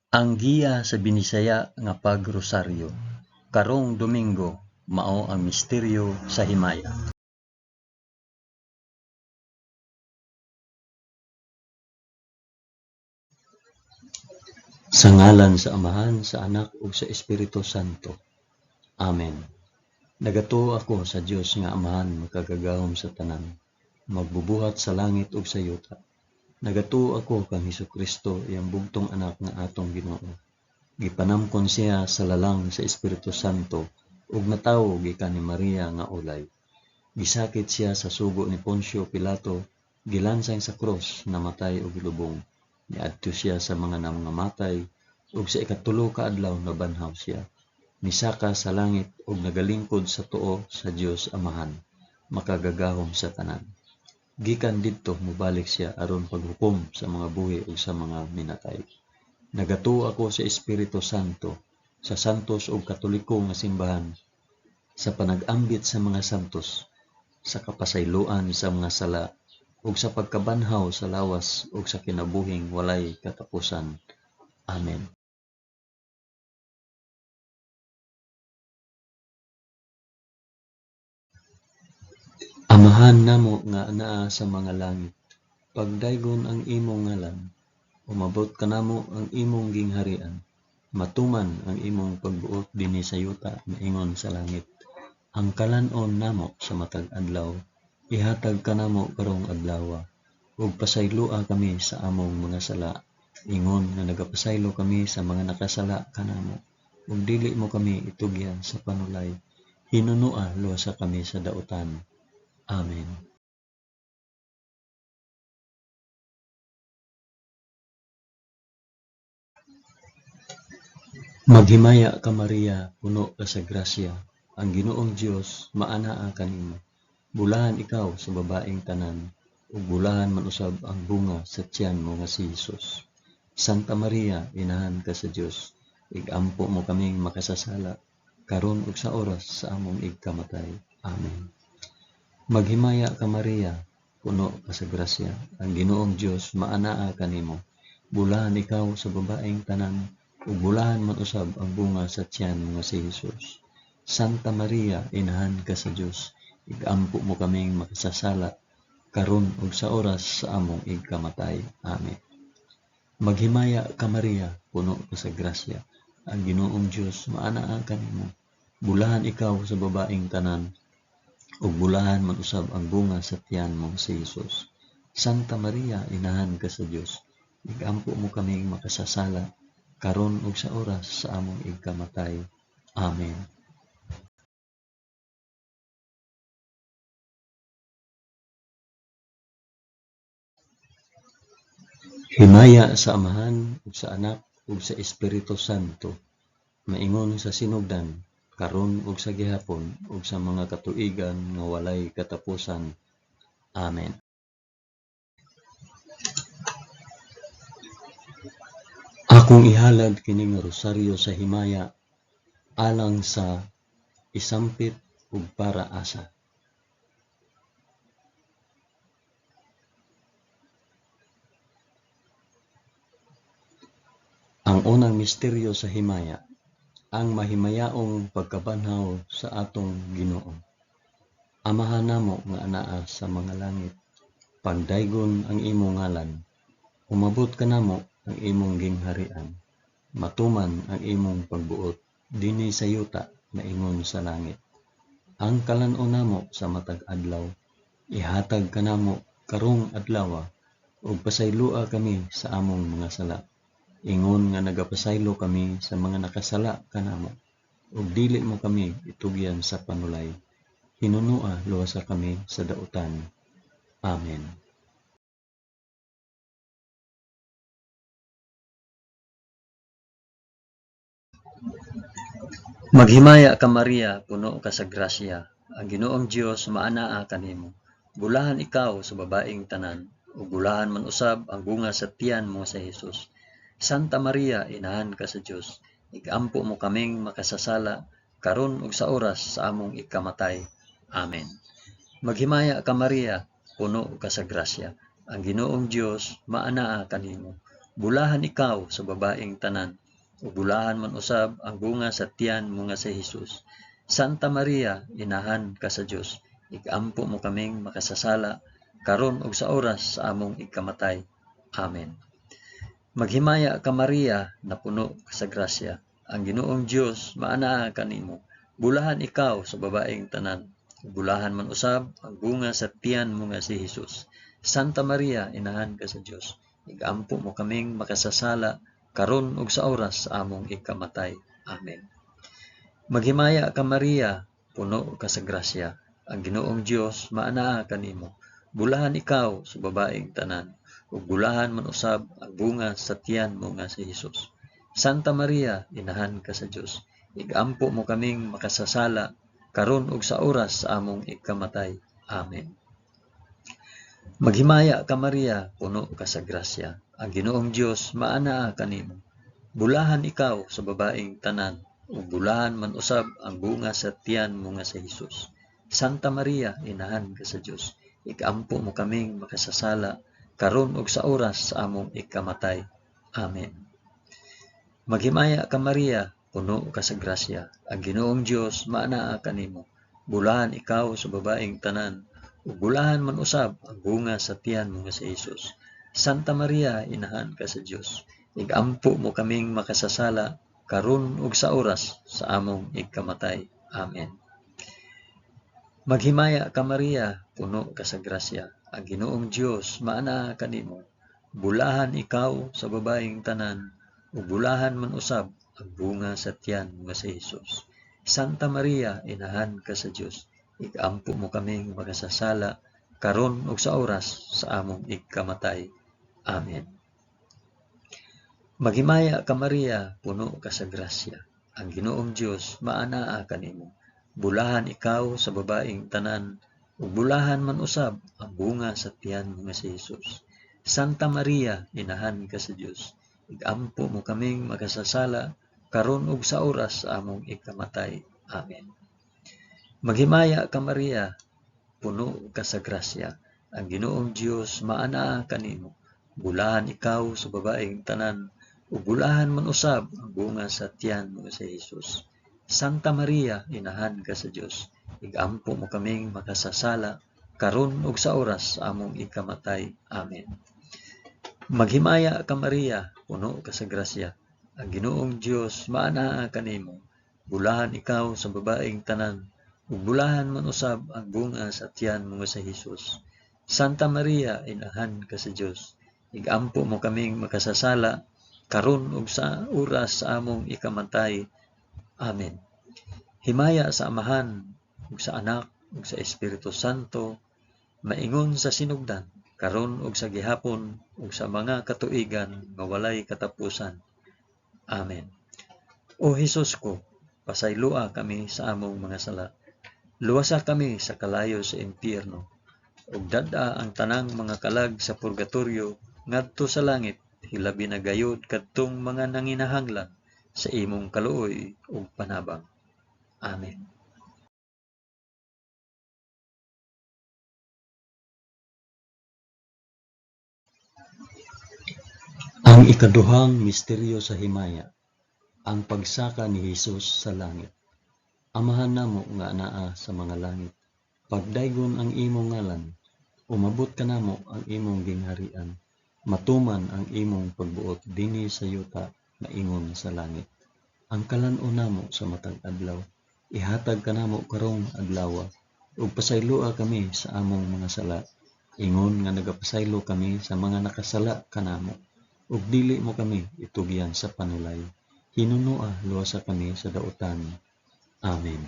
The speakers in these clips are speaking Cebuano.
Ang giya sa Binisaya nga pagrosaryo karong Domingo mao ang misteryo sa himaya. Sa ngalan sa Amahan, sa Anak ug sa Espiritu Santo. Amen. Nagatuo ako sa Dios nga Amahan makagagahom sa tanan, magbubuhat sa langit ug sa yuta. Nagatuo ako kang Hesukristo, iyang bugtong anak nga atong Ginoo. Gipanamkon siya sa lalang sa Espiritu Santo ug natawo gikan ni Maria nga ulay. Gisakit siya sa sugo ni Poncio Pilato, gilansang sa krus, namatay ug gilubong. Niadto siya sa mga nangamatay ug sa ikatulo ka adlaw nabanhaw siya. Misaka sa langit ug nagalingkod sa tuo sa Dios Amahan, makagagahom sa tanan. Gikan didto mobalik siya aron paghukom sa mga buhi ug sa mga minatay. Nagatuo ako sa Espiritu Santo, sa santos ug katoliko nga simbahan, sa panag-ambit sa mga santos, sa kapasayloan sa mga sala, ug sa pagkabanhaw sa lawas ug sa kinabuhing walay katapusan. Amen. Amahan namo nga anaa sa mga langit, pagdaygon ang imong ngalan, umabot kanamo ang imong gingharian, matuman ang imong pagbuot dinhi sa yuta maingon sa langit. Ang kalan-on namo sa matag adlaw ihatag kanamo karong adlawa, ug pasayloa kami sa among mga sala, ingon nga nagapasaylo kami sa mga nakasala kanamo, ug dili mo kami itugyan sa panulay, hinunoa luwasa kami sa dautan. Amen. Maghimaya ka Maria, puno ka sa grasya, ang Ginoong Dios maanaa kanimo. Bulahan ikaw sa babaeng tanan, ug bulahan man usab ang bunga sa tiyan mo nga si Hesus. Santa Maria, inahan ka sa Dios, igampo mo kaming makasasala, karon ug sa oras sa among igkamatay. Amen. Maghimaya ka Maria, puno ka sa grasya, ang Ginoong Dios maanaa kanimo. Bulahan ikaw sa babaeng tanan, ug bulahan man usab ang bunga sa tiyan mo nga si Hesus. Santa Maria, inahan ka sa Dios, igampo mo kaming makasasala, karon ug sa oras sa among igkamatay. Amen. Maghimaya ka Maria, puno ka sa grasya, ang Ginoong Dios maanaa kanimo. Bulahan ikaw sa babaeng tanan, ug bulahan man usab ang bunga sa tiyan mo si Hesus. Santa Maria, inahan ka sa Dios, igampo mo kaming makasasala, karon ug sa oras sa among igkamatay. Amen. Himaya sa Amahan ug sa Anak ug sa Espiritu Santo, maingon sa sinugdan, karon ug sa gihapon ug sa mga katuigan nga walay katapusan. Amen. Akong ihalad kini nga rosaryo sa himaya alang sa isampit ug para asa. Ang unang misteryo sa himaya, ang mahimayaong pagkabanhaw sa atong Ginoo. Amahan namo nga anaa sa mga langit, pagdaygon ang imong ngalan, umabot kanamo ang imong gingharian, matuman ang imong pagbuot dinhi sa yuta maingon sa langit. Ang kalan-on namo sa matag adlaw, ihatag kanamo karong adlawa, ug pasayloa kami sa among mga sala, ingon nga nagapasaylo kami sa mga nakasala kanamo, ug dili mo kami itugyan sa panulay, hinunoa luwasa kami sa dautan. Amen. Maghimaya ka Maria, puno ka sa grasya, ang Ginoong Dios maanaa kanimo. Bulahan ikaw sa babaeng tanan, ug bulahan man usab ang bunga sa tiyan mo sa Hesus. Santa Maria, inahan ka sa Dios, igampo mo kaming makasasala, karon ug sa oras sa among ikamatay. Amen. Maghimaya ka Maria, puno ka sa grasya, ang Ginoong Dios maanaa kanimo. Bulahan ikaw sa babaeng tanan, ug bulahan man usab ang bunga sa tiyan mo nga si Hesus. Santa Maria, inahan ka sa Dios, igampo mo kaming makasasala, karon ug sa oras sa among ikamatay. Amen. Maghimaya ka Maria, napuno ka sa grasya. Ang Ginoong Dios maanaa kanimo. Bulahan ikaw sa babaeng tanan, ug bulahan man usab ang bunga sa tiyan mo nga si Hesus. Santa Maria, inahan ka sa Dios, igampo mo kaming makasasala, karon ug sa oras sa among ikamatay. Amen. Maghimaya ka Maria, puno ka sa grasya. Ang Ginoong Dios maanaa kanimo. Bulahan ikaw sa babaeng tanan, ug bulahan man usab ang bunga sa tiyan mo nga si Hesus. Santa Maria, inahan ka sa Dios, igampo mo kaming makasasala, karon ug sa oras sa among ikamatay. Amen. Maghimaya ka Maria, puno ka sa grasya. Ang Ginoong Dios maanaa kanimo. Bulahan ikaw sa babaeng tanan, ug bulahan man usab ang bunga sa tiyan mo nga si Hesus. Santa Maria, inahan ka sa Dios, igampo mo kaming makasasala, karon ug sa oras sa among ikamatay. Amen. Maghimaya ka Maria, puno ka sa grasya. Ang Ginoong Dios maanaa kanimo. Bulahan ikaw sa babaeng tanan, ug bulahan man usab ang bunga sa tiyan mo nga si Hesus. Santa Maria, inahan ka sa Dios, igampo mo kaming makasasala, karon ug sa oras sa among ikamatay. Amen. Maghimaya ka Maria, puno ka sa grasya. Ang Ginoong Dios maanaa kanimo. Bulahan ikaw sa babaeng tanan, ug bulahan man usab ang bunga sa tiyan mo nga si Hesus. Santa Maria, inahan ka sa Dios, igampo mo kaming makasasala, karon ug sa oras sa among ikamatay. Amen. Maghimaya ka Maria, puno ka sa grasya. Ang Ginoong Dios maanaa kanimo. Bulahan ikaw sa babaeng tanan, ug bulahan man usab ang bunga sa tiyan mo nga si Hesus. Santa Maria, inahan ka sa Dios, igampo mo kaming makasasala, karon ug sa oras sa among ikamatay. Amen. Maghimaya ka Maria, puno ka sa grasya. Ang Ginoong Dios maanaa kanimo. Bulahan ikaw sa babaeng tanan, ug bulahan man usab ang bunga sa tiyan mo nga si Hesus. Santa Maria, inahan ka sa Dios, igampo mo kaming makasasala, karon ug sa oras sa among ikamatay. Amen. Maghimaya ka Maria, puno ka sa grasya. Ang Ginoong Dios maanaa kanimo. Bulahan ikaw sa babaeng tanan, ug bulahan man usab ang bunga sa tiyan mo nga si Hesus. Santa Maria, inahan ka sa Dios, igampo mo kaming makasasala, karon ug sa oras sa among ikamatay. Amen. Himaya sa Amahan, ug sa Anak, ug sa Espiritu Santo, maingon sa sinugdan, karon ug sa gihapon, ug sa mga katuigan nga walay katapusan. Amen. O Hesus ko, pasayloa kami sa among mga sala. Luwasa kami sa kalayo sa impyerno, ug dad-a ang tanang mga kalag sa purgatorio ngadto sa langit, hilabi na gayod kadtong mga nanginahanglan sa imong kaluoy ug panabang. Amen. Ang ikaduhang misteryo sa himaya, ang pagsaka ni Hesus sa langit. Amahan namo nga anaa sa mga langit, pagdaygon ang imong ngalan, umabot kanamo ang imong gingharian, matuman ang imong pagbuot dinhi sa yuta maingon sa langit. Ang kalan-on namo sa matag adlaw, ihatag kanamo karong adlawa, ug pasayloa kami sa among mga sala, ingon nga nagapasaylo kami sa mga nakasala kanamo, ug dili mo kami itugyan sa panulay. Hinunoa luwasa kami sa dautan. Amen.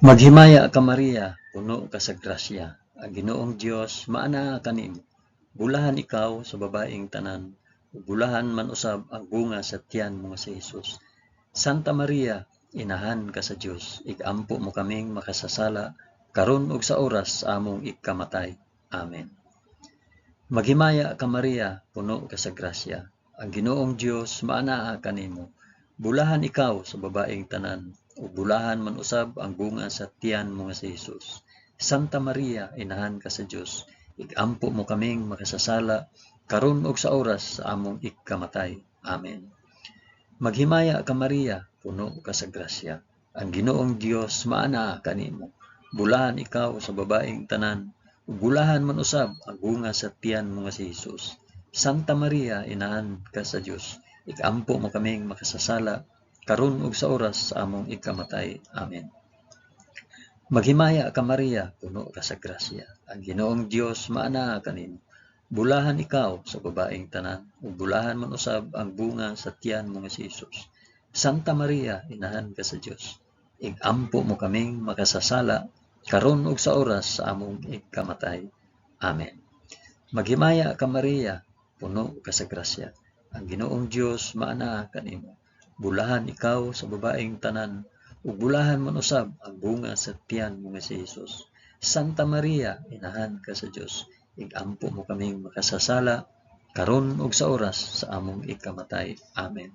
Maghimaya ka Maria, puno ka sa grasya. Ang Ginoong Dios maanaa kanimo. Bulahan ikaw sa babaeng tanan, ug bulahan man usab ang bunga sa tiyan mo nga si Hesus. Santa Maria, inahan ka sa Dios, igampo mo kaming makasasala, karon ug sa oras sa among ikamatay. Amen. Maghimaya ka Maria, puno ka sa grasya. Ang Ginoong Dios maanaa kanimo. Bulahan ikaw sa babaeng tanan, ug bulahan man usab ang bunga sa tiyan mo nga si Hesus. Santa Maria, inahan ka sa Dios, igampo mo kaming makasasala, karon ug sa oras sa among ikamatay. Amen. Maghimaya ka Maria, puno ka sa grasya. Ang Ginoong Dios maanaa kanimo. Bulahan ikaw sa babaeng tanan, ug bulahan man usab ang bunga sa tiyan mo nga si Hesus. Santa Maria, inahan ka sa Dios, ikampo mo kaming makasasala, karon ug sa oras sa among ikamatay. Amen. Maghimaya ka Maria, puno ka sa grasya. Ang Ginoong Dios maanaa kanimo. Bulahan ikaw sa babaeng tanan, ug bulahan man usab ang bunga sa tiyan mo nga si Hesus. Santa Maria, inahan ka sa Dios, igampo mo kaming makasasala, karon ug sa oras sa among ikamatay. Amen. Maghimaya ka Maria, puno ka sa grasya. Ang Ginoong Dios maanaa kanimo. Bulahan ikaw sa babaeng tanan, ug bulahan man usab ang bunga sa tiyan mo nga si Hesus. Santa Maria, inahan ka sa Dios, igampo mo kaming makasasala, karon ug sa oras sa among ikamatay. Amen.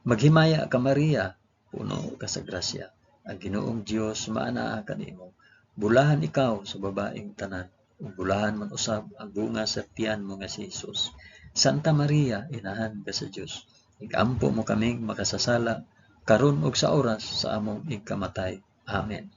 Maghimaya ka Maria, puno ka sa grasya. Ang Ginoong Dios maanaa kanimo. Bulahan ikaw sa babaeng tanan, ug bulahan man usab ang bunga sa tiyan mo nga si Hesus. Santa Maria, inahan ka sa Dios, igampo mo kaming makasasala, karon ug sa oras sa among ikamatay. Amen.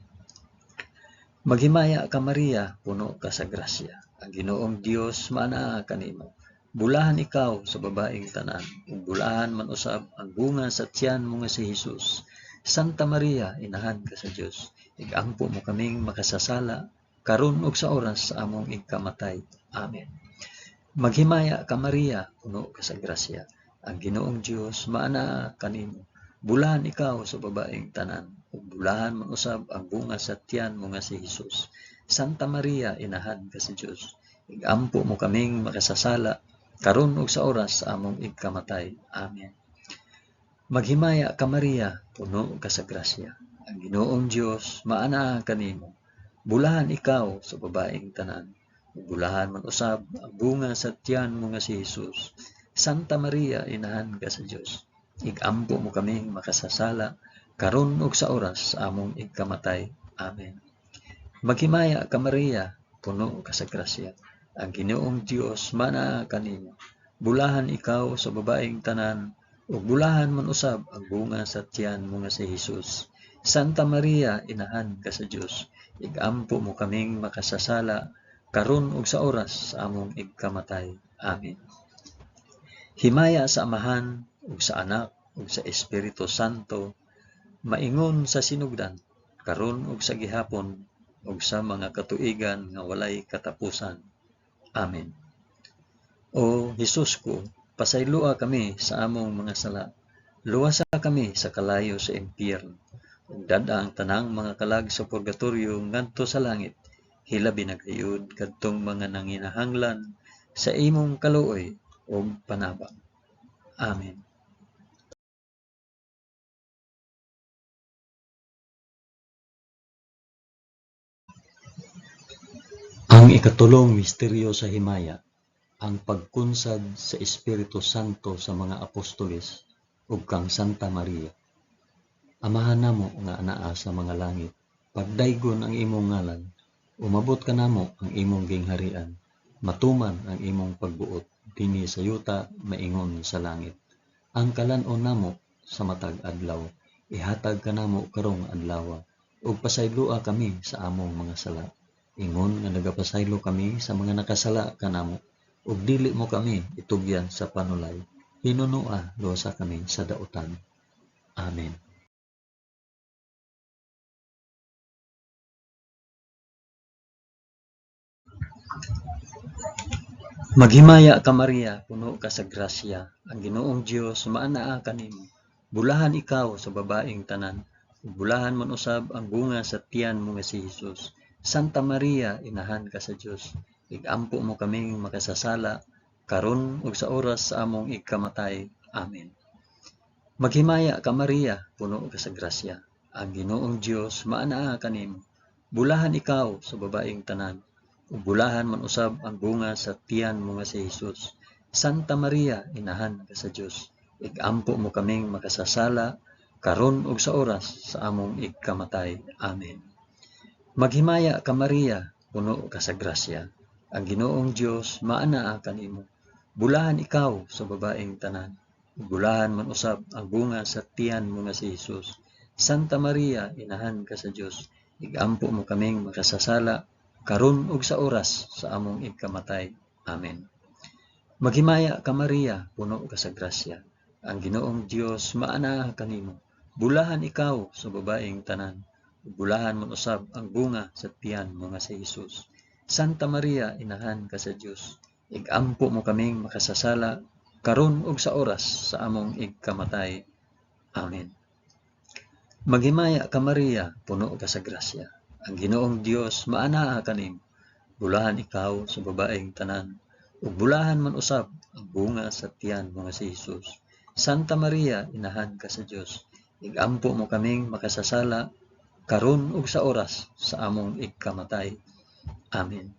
Maghimaya ka Maria, puno ka sa grasya. Ang Ginoong Dios maanaa kanimo. Bulahan ikaw sa babaeng tanan, ug bulahan man usab ang bunga sa tiyan mo nga si Hesus. Santa Maria, inahan ka sa Dios, igampo mo kaming makasasala, karon ug sa oras sa among ikamatay. Amen. Maghimaya ka Maria, puno ka sa grasya. Ang Ginoong Dios maanaa kanimo. Bulahan ikaw sa babaeng tanan, ug bulahan man usab ang bunga sa tiyan mo nga si Hesus. Santa Maria, inahan ka sa Dios, igampo mo kaming makasasala, karon ug sa oras sa among ikamatay. Amen. Maghimaya ka Maria, puno ka sa grasya. Ang Ginoong Dios maanaa kanimo. Bulahan ikaw sa babaeng tanan, ug bulahan man usab ang bunga sa tiyan mo nga si Hesus. Santa Maria, inahan ka sa Dios, igampo mo kaming makasasala, karon ug sa oras sa among ikamatay. Amen. Maghimaya ka Maria, puno ka sa grasya. Ang Ginoong Dios maanaa kanimo. Bulahan ikaw sa babaeng tanan, ug bulahan man usab ang bunga sa tiyan mo nga si Hesus. Santa Maria, inahan ka sa Dios, igampo mo kaming makasasala, karon ug sa oras sa among ikamatay. Amen. Himaya sa Amahan, ug sa Anak, ug sa Espiritu Santo, maingon sa sinugdan, karon ug sa gihapon, ug sa mga katuigan nga walay katapusan. Amen. O Hesus ko, pasayloa kami sa among mga sala. Luwasa kami sa kalayo sa impyerno. Ug dad-a ang tanang mga kalag sa purgatorio ngadto sa langit. Hilabi na gayud kadtong mga nanginahanglan sa imong kaluoy ug panabang. Amen. Ang ikatulong misteryo sa himaya, ang pagkunsad sa Espiritu Santo sa mga apostoles ug kang Santa Maria. Amahan namo nga anaa sa mga langit, pagdaygon ang imong ngalan, umabot kanamo ang imong gingharian, matuman ang imong pagbuot dinhi sa yuta maingon sa langit. Ang kalan-on namo sa matag adlaw, ihatag kanamo karong adlaw, ug pasayloa kami sa among mga sala. Ingon nga nagapasaylo kami sa mga nakasala kanamo, ug dili mo kami itugyan sa panulay. Hinunua, luwasa kami sa dautan. Amen. Maghimaya ka Maria, puno ka sa grasya. Ang Ginoong Dios maanaa kanimo. Bulahan ikaw sa babaeng tanan, ug bulahan man usab ang bunga sa tiyan mo nga si Hesus. Santa Maria, inahan ka sa Dios, igampo mo kaming makasasala, karon ug sa oras sa among ikamatay. Amen. Maghimaya ka Maria, puno ka sa grasya. Ang Ginoong Dios maanaa kanimo. Bulahan ikaw sa babaeng tanan, ug bulahan man usab ang bunga sa tiyan mo nga si Hesus. Santa Maria, inahan ka sa Dios, igampo mo kaming makasasala, karon ug sa oras sa among igkamatay. Amen. Maghimaya ka Maria, puno ka sa grasya. Ang Ginoong Dios maanaa kanimo. Bulahan ikaw sa babaeng tanan. Bulahan man usab ang bunga sa tiyan mo nga si Hesus. Santa Maria, inahan ka sa Dios, igampo mo kaming makasasala karon ug sa oras sa among igkamatay. Amen. Maghimaya ka Maria, puno ka sa grasya. Ang Ginoong Dios maanaa kanimo. Bulahan ikaw sa babaeng tanan. Bulahan man usab ang bunga sa tiyan mo nga si Hesus. Santa Maria, inahan ka sa Dios, igampo mo kaming makasasala karon ug sa oras sa among igkamatay. Amen. Maghimaya ka Maria, puno ka sa grasya. Ang Ginoong Dios maanaa kanimo. Bulahan ikaw sa babaeng tanan, ug bulahan man usab ang bunga sa tiyan mo nga si Hesus. Santa Maria, inahan ka sa Dios, igampo mo kaming makasasala karon ug sa oras sa among igkamatay. Amen.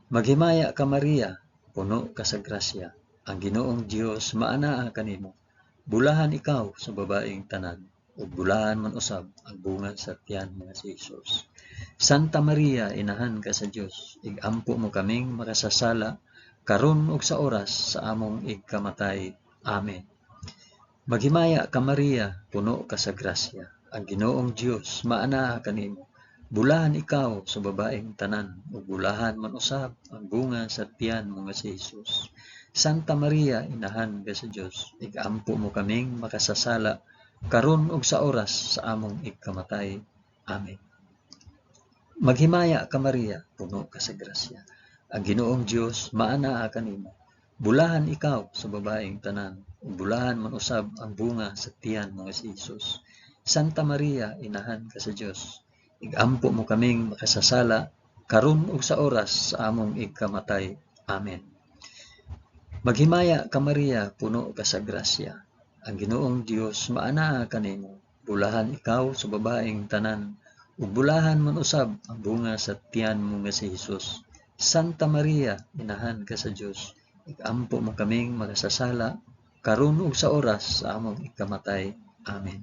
Maghimaya ka Maria, puno ka sa grasya. Ang Ginoong Dios maanaa kanimo. Bulahan ikaw sa babaeng tanan, ug bulahan man usab ang bunga sa tiyan mo nga si Hesus. Santa Maria, inahan ka sa Dios, igampo mo kaming makasasala karon ug sa oras sa among igkamatay. Amen. Maghimaya ka Maria, puno ka sa grasya. Ang Ginoong Dios maanaa kanimo. Bulahan ikaw sa babaeng tanan, ug bulahan man usab ang bunga sa tiyan mo nga si Hesus. Santa Maria, inahan ka sa Dios, igampo mo kaming makasasala karon ug sa oras sa among igkamatay. Amen. Maghimaya ka Maria, puno ka sa grasya. Ang Ginoong Dios maanaa kanimo. Bulahan ikaw sa babaeng tanan, ug bulahan man usab ang bunga sa tiyan mo nga si Hesus. Santa Maria, inahan ka sa Dios, igampo mo kaming makasasala karon ug sa oras sa among igkamatay. Amen. Maghimaya ka Maria, puno ka sa grasya. Ang Ginoong Dios maanaa kanimo. Bulahan ikaw sa babaeng tanan, ug bulahan man usab ang bunga sa tiyan mo nga si Hesus. Santa Maria, inahan ka sa Dios, igampo mo kaming makasasala karon ug sa oras sa among igkamatay. Amen.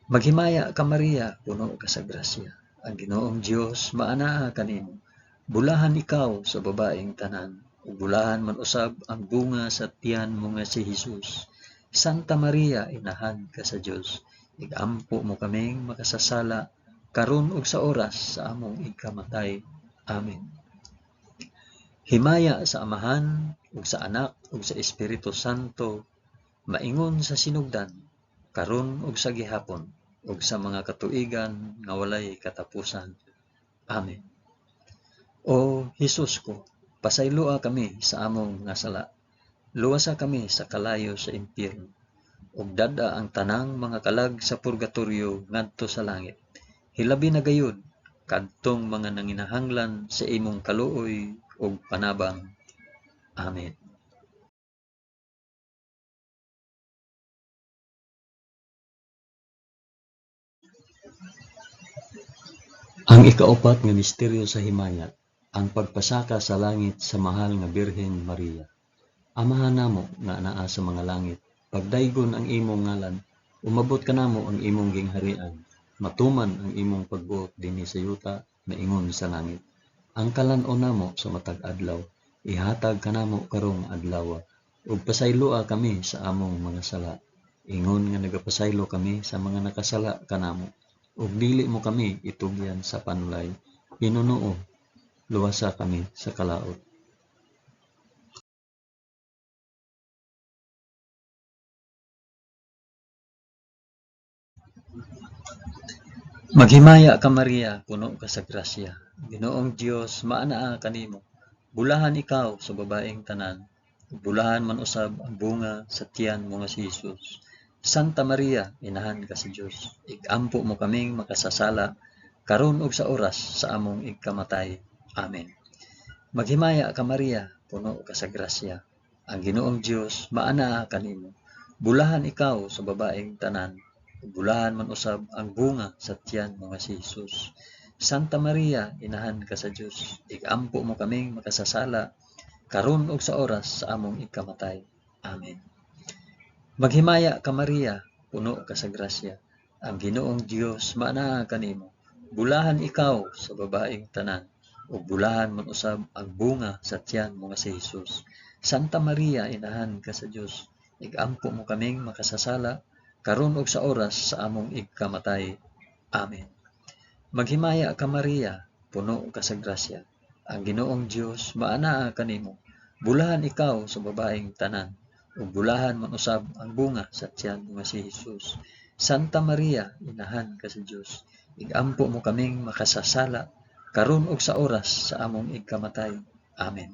Maghimaya ka Maria, puno ka sa grasya. Ang Ginoong Dios maanaa kanimo. Bulahan ikaw sa babaeng tanan, ug bulahan man usab ang bunga sa tiyan mo nga si Hesus. Santa Maria, inahan ka sa Dios, igampo mo kaming makasasala karon ug sa oras sa among igkamatay. Amen. Himaya sa Amahan ug sa Anak ug sa Espiritu Santo, maingon sa sinugdan, karon ug sa gihapon, ug sa mga katuigan nga walay katapusan. Amen. O Hesus ko, pasayloa kami sa among mga sala. Luwasa kami sa kalayo sa impyerno, ug dad-a ang tanang mga kalag sa purgatorio ngadto sa langit. Hilabi na gayud kadtong mga nanginahanglan sa imong kaluoy ug panabang. Amen. Ang ikaupat nga misteryo sa himaya, ang pagpasaka sa langit sa mahal nga Birhen Maria. Amahan namo nga anaa sa mga langit, pagdaygon ang imong ngalan, umabot kanamo ang imong gingharian, matuman ang imong pagbuot dinhi sa yuta maingon sa langit. Ang kalan-on namo sa matag adlaw, ihatag kanamo karong adlaw, ug pasayloa kami sa among mga sala, ingon nga nagapasaylo kami sa mga nakasala kanamo, ug dili mo kami itugyan sa panulay, hinunuo, luwasa kami sa kalaot. Maghimaya ka Maria, puno ka sa grasya. Ginoong Dios maanaa kanimo. Bulahan ikaw sa babaeng tanan, ug bulahan man usab ang bunga sa tiyan mo nga si Hesus. Santa Maria, inahan ka sa Dios, igampo mo kaming makasasala karon ug sa oras sa among igkamatay. Amen. Maghimaya ka Maria, puno ka sa grasya. Ang Ginoong Dios maanaa kanimo. Bulahan ikaw sa babaeng tanan, ug bulahan man usab ang bunga sa tiyan mo nga si Hesus. Santa Maria, inahan ka sa Dios, igampo mo kaming makasasala karon ug sa oras sa among ikamatay. Amen. Maghimaya ka Maria, puno ka sa grasya. Ang Ginoong Dios maanaa kanimo. Bulahan ikaw sa babaeng tanan, ug bulahan man usab ang bunga sa tiyan mo nga si Hesus. Santa Maria, inahan ka sa Dios, igampo mo kaming makasasala karon ug sa oras sa among igkamatay. Amen. Maghimaya ka Maria, puno ka sa grasya. Ang Ginoong Dios maanaa kanimo. Bulahan ikaw sa babaeng tanan, ug bulahan man usab ang bunga sa tiyan mo nga si Hesus. Santa Maria, inahan ka sa Dios, igampo mo kaming makasasala karon ug sa oras sa among igkamatay. Amen.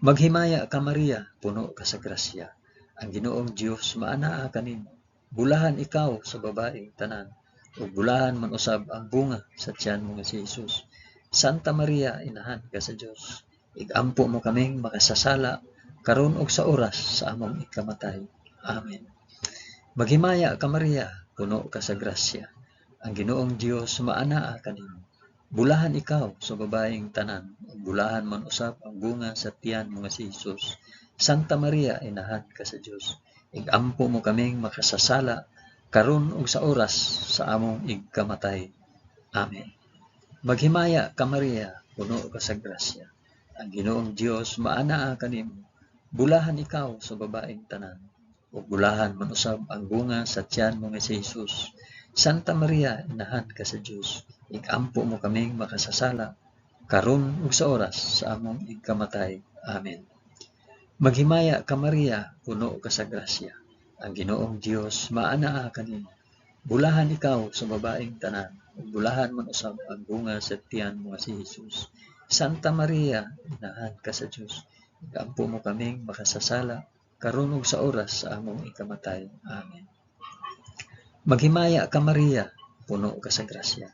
Maghimaya ka Maria, puno ka sa grasya. Ang Ginoong Dios maanaa kanimo. Bulahan ikaw sa babaeng tanan, ug bulahan man usab ang bunga sa tiyan mo nga si Hesus. Santa Maria, inahan ka sa Dios, igampo mo kaming makasasala karon ug sa oras sa among ikamatay. Amen. Maghimaya ka Maria, puno ka sa grasya. Ang Ginoong Dios maanaa kanimo. Bulahan ikaw sa babaeng tanan, ug bulahan man usab ang bunga sa tiyan mo nga si Hesus. Santa Maria, inahan ka sa Dios, igampo mo kaming makasasala karon ug sa oras sa among igkamatay. Amen. Maghimaya ka Maria, puno ka sa grasya. Ang Ginoong Dios maanaa kanimo. Bulahan ikaw sa babaeng tanan, ug bulahan man usab ang bunga sa tiyan mo nga si Hesus. Santa Maria, inahan ka sa Dios, igampo mo kaming makasasala karon ug sa oras sa among igkamatay. Amen. Maghimaya ka Maria, puno ka sa grasya. Ang Ginoong Dios maanaa kanimo. Bulahan ikaw sa babaeng tanan, ug bulahan man usab ang bunga sa tiyan mo nga si Hesus. Santa Maria, inahan ka sa Dios, igampo mo kaming makasasala karon ug sa oras sa among ikamatay. Amen. Maghimaya ka Maria, puno ka sa grasya.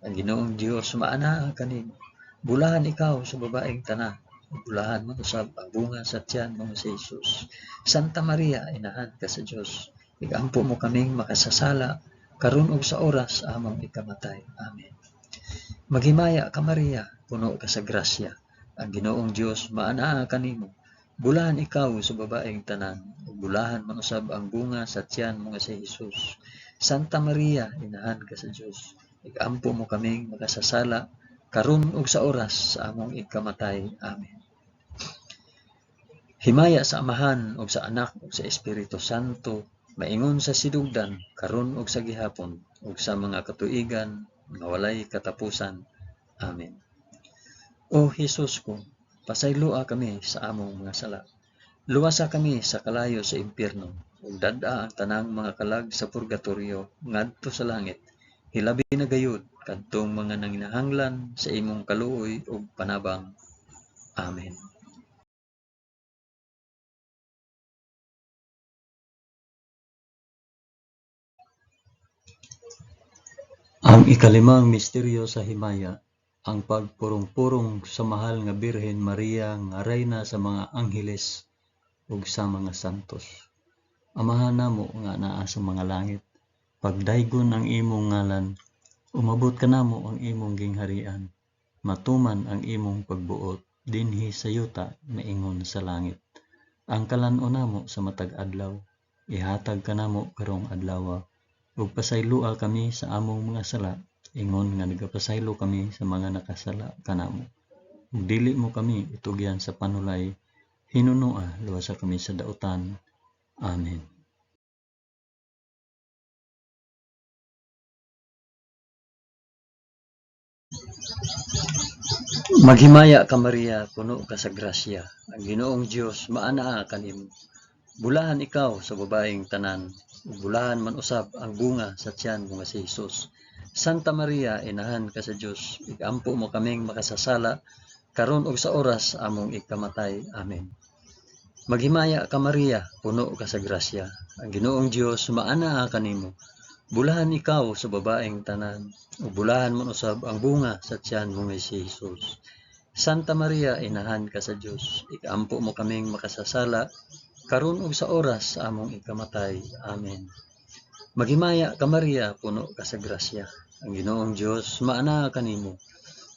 Ang Ginoong Dios maanaa kanimo. Bulahan ikaw sa babaeng tanan, ug bulahan man usab ang bunga sa tiyan mo nga si Hesus. Santa Maria, inahan ka sa Dios, igampo mo kaming makasasala karon ug sa oras sa among ikamatay. Amen. Maghimaya ka Maria, puno ka sa grasya. Ang Ginoong Dios maanaa kanimo. Bulahan ikaw sa babaeng tanan, ug bulahan man usab ang bunga sa tiyan mo nga si Hesus. Santa Maria, inahan ka sa Dios, igampo mo kaming makasasala karon ug sa oras sa among ikamatay. Amen. Himaya sa Amahan ug sa Anak ug sa Espiritu Santo, maingon sa sinugdan, karon ug sa gihapon, ug sa mga katuigan nga walay katapusan. Amen. O Hesus ko, pasayloa kami sa among mga sala. Luwasa kami sa kalayo sa impyerno, ug dad-a ang tanang mga kalag sa purgatorio ngadto sa langit. Hilabi na gayud kadtong mga nanginahanglan sa imong kaluoy ug panabang. Amen. Ang ikalimang misteryo sa himaya, ang pagpurong-purong sa mahal nga Birhen Maria nga rayna sa mga angheles ug sa mga santos. Amahan namo nga naa sa mga langit, pagdaygon ang imong ngalan, umabot kanamo ang imong gingharian, matuman ang imong pagbuot dinhi sa yuta maingon sa langit. Ang kalan-on namo sa matag adlaw, ihatag kanamo karong adlaw, ug pasayloa kami sa among mga sala, ingon nga nagapasaylo kami sa mga nakasala kanamo. Ug dili mo kami itugyan sa panulay, hinunoa luwasa kami sa dautan. Amen. Maghimaya ka Maria, puno ka sa grasya. Ang Ginoong Dios maanaa kanimo. Bulahan ikaw sa babaeng tanan, ug bulahan man usab ang bunga sa tiyan mo nga si Hesus. Santa Maria, inahan ka sa Dios, igampo mo kaming makasasala karon ug sa oras sa among ikamatay. Amen. Maghimaya ka Maria, puno ka sa grasya. Ang Ginoong Dios maanaa kanimo. Bulahan ikaw sa babaeng tanan, ug bulahan man usab ang bunga sa tiyan mo nga si Hesus. Santa Maria, inahan ka sa Dios, ikampo mo kaming makasasala karon ug sa oras sa among ikamatay. Amen. Maghimaya ka Maria, puno ka sa grasya. Ang Ginoong Dios maanaa kanimo.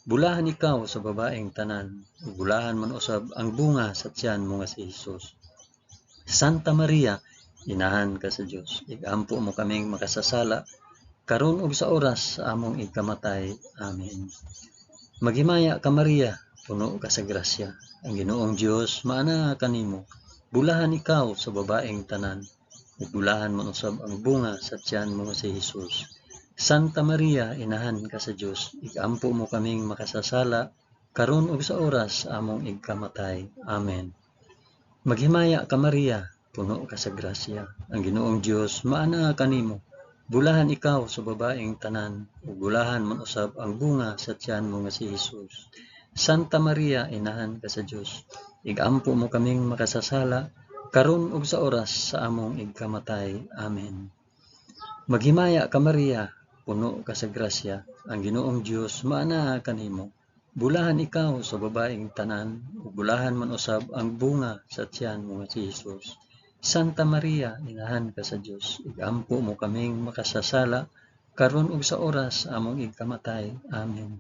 Bulahan ikaw sa babaeng tanan, ug bulahan man usab ang bunga sa tiyan mo nga si Hesus. Santa Maria, Inahan ka sa Dios, igampo mo kaming makasasala, karon ug sa oras sa among ikamatay. Amen. Maghimaya ka Maria, puno ka sa grasya, ang Ginoong Dios maanaa kanimo. Bulahan ikaw sa babaeng tanan, ug bulahan man usab ang bunga sa tiyan mo nga si Hesus. Santa Maria, inahan ka sa Dios, igampo mo kaming makasasala, karon ug sa oras sa among ikamatay. Amen. Maghimaya ka Maria, puno ka sa grasya, ang Ginoong Dios maanaa kanimo. Bulahan ikaw sa babaeng tanan, ug bulahan man usab ang bunga sa tiyan mo nga si Hesus. Santa Maria, inahan ka sa Dios, igampo mo kaming makasasala, karon ug sa oras sa among ikamatay. Amen. Maghimaya ka Maria, puno ka sa grasya, ang Ginoong Dios maanaa kanimo. Bulahan ikaw sa babaeng tanan, ug bulahan man usab ang bunga sa tiyan mo nga si Hesus. Santa Maria, inahan ka sa Dios, igampo mo kaming makasasala, karon ug sa oras sa among ikamatay. Amen.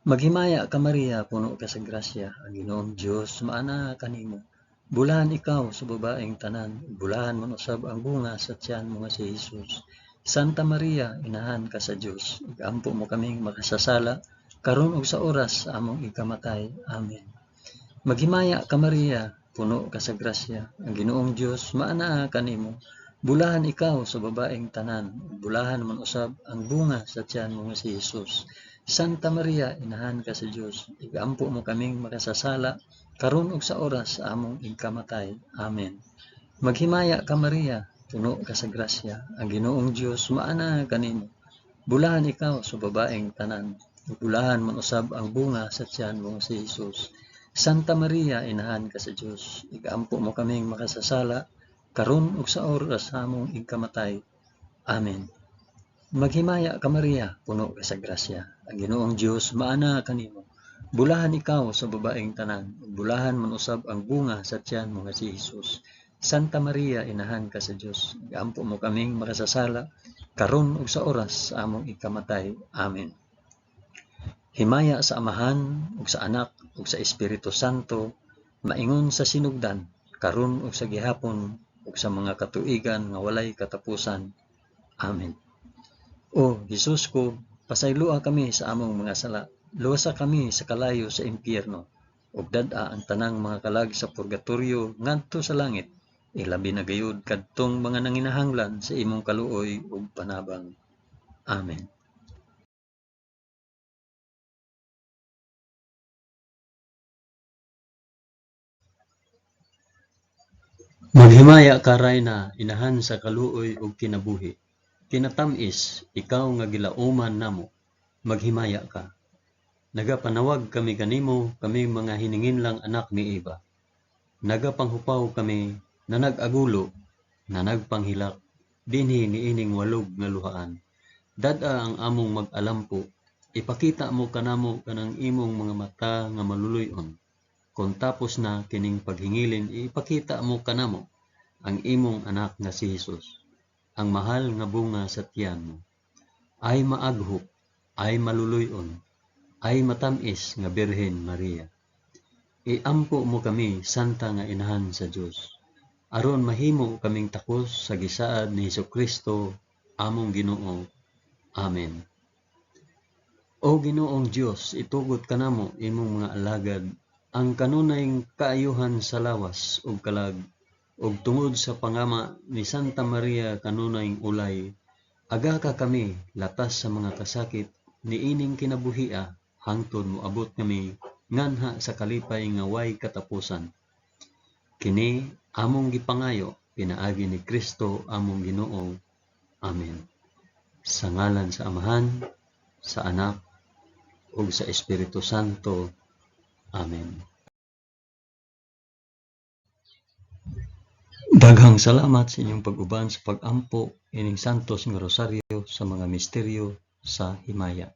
Maghimaya ka Maria, puno ka sa grasya, ang Ginoong Dios maanaa kanimo. Bulahan ikaw sa babaeng tanan, ug bulahan man usab ang bunga sa tiyan mo nga si Hesus. Santa Maria, inahan ka sa Dios, igampo mo kaming makasasala, karon ug sa oras sa among ikamatay. Amen. Maghimaya ka Maria, puno ka sa grasya, ang Ginoong Dios maanaa kanimo. Bulahan ikaw sa babaeng tanan, ug bulahan man usab ang bunga sa tiyan mo nga si Hesus. Santa Maria, inahan ka sa Dios, igampo mo kaming makasasala, karon ug sa oras sa among ikamatay. Amen. Maghimaya ka Maria, puno ka sa grasya, ang Ginoong Dios maanaa kanimo. Bulahan ikaw sa babaeng tanan, ug bulahan man usab ang bunga sa tiyan mo nga si Hesus. Santa Maria, inahan ka sa Dios, igampo mo kaming makasasala, karon ug sa oras sa among ikamatay. Amen. Maghimaya ka Maria, puno ka sa grasya, ang Ginoong Dios maanaa kanimo. Bulahan ikaw sa babaeng tanan, ug bulahan man usab ang bunga sa tiyan mo nga si Hesus. Santa Maria, inahan ka sa Dios, igampo mo kaming makasasala, karon ug sa oras sa among ikamatay. Amen. Himaya sa Amahan ug sa Anak ug sa Espiritu Santo, maingon sa sinugdan, karon ug sa gihapon ug sa mga katuigan nga walay katapusan. Amen. O Hesus ko, pasayloa kami sa among mga sala, luwasa kami sa kalayo sa impyerno, ug dad-a ang tanang mga kalag sa purgatorio ngadto sa langit, ilabi na gayud kadtong mga nanginahanglan sa imong kaluoy ug panabang. Amen. Maghimaya ka Rayna, inahan sa kaluoy ug kinabuhi. Kinatam-is, ikaw nga gilauman namo, maghimaya ka. Nagapanawag kami kanimo, kaming mga hininginlang anak ni Eva. Nagapanghupaw kami, na nag-agulo, na nagpanghilak, dinhi niining walog nga luhaan. Dad-a ang among mag-alampo, ipakita mo kanamo kanang imong mga mata nga maluluy-on. Kon tapos na kining paghingilin, ipakita mo kanamo ang imong anak nga si Hesus, ang mahal nga bunga sa tiyan mo. Ay maaghop, ay maluluy-on, ay matam-is nga Birhen Maria. Iampo mo kami, Santa nga Inahan sa Dios, aron mahimo kaming takos sa gisaad ni Hesukristo among Ginoo. Amen. O Ginoong Dios, itugot kanamo imong mga alagad ang kanunay kaayuhan sa lawas ug kalag, ug tungod sa pangama ni Santa Maria kanunay ulay, agaka kami latas sa mga kasakit niining kinabuhia hangtod moabot kami nganha sa kalipay nga way katapusan. Kini among gipangayo pinaagi ni Kristo among Ginoo. Amen. Sa ngalan sa Amahan, sa Anak, ug sa Espiritu Santo. Amen. Daghang salamat sa inyong pag-uban sa pag-ampo ining Santos nga Rosaryo sa mga misteryo sa himaya.